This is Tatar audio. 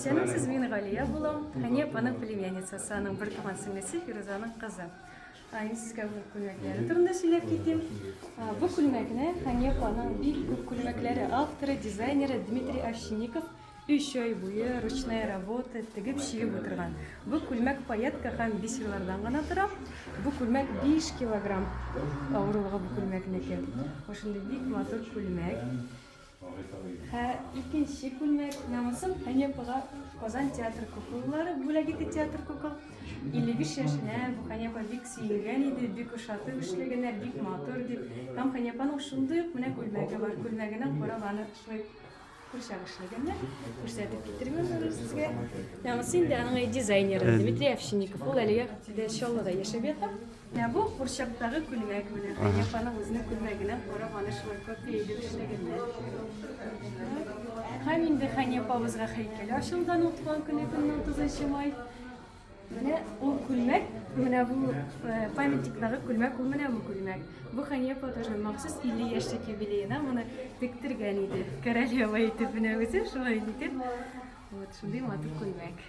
Исәнмесез, мин Галия булам. Хәния апаның племянницасы, аның бертуган сеңлесе Фирузаның кызы. Мин сезгә бу күлмәкләре турында сөйләп китим. Бу күлмәкне Хәния апаның бик күп күлмәкләре авторы, дизайнеры Дмитрий Овчинников өч ай буе ручная работа тегеп чигеп утырган. Бу күлмәк пайетка һәм бисерлардан гына тора. Бу күлмәк 5 килограмм авырлыгы бу күлмәкнеке. Шундый бик матур күлмәк. Ә икенче күлмәк, менә монысын Хәния апага Казан театр куколлары бүләк итте театр кукол. 55 яшенә бу Хәния апа бик сөенгән иде, бик ошатып эшләгәннәр, бик матур дип. Һәм Хәния апаның шундый ук менә күлмәге бар. Күлмәгенә карап аны шулай курчак эшләгәннәр. Күрсәтеп китермен моны сезгә. Менә монысы инде аның дизайнеры Дмитрий Овчинников. Ул әлегә Чаллыда яшәп ята. Менә бу курчактагы күлмәк менә. Хәния апаның үзенең күлмәгенә карап аны шулай копия итеп эшләгәннәр. Һәм инде Хәния апабызга һәйкәл ачылган ул туган көне көнне 30 май. Менә ул күлмәк, менә бу э, памятниктагы күлмәк, ул менә бу күлмәк. Бу Хәния апа тоже махсус 50 яшьлек юбилеена моны тектергән иде. Королева итеп менә үзе шулай итеп. Вот шундый матур күлмәк.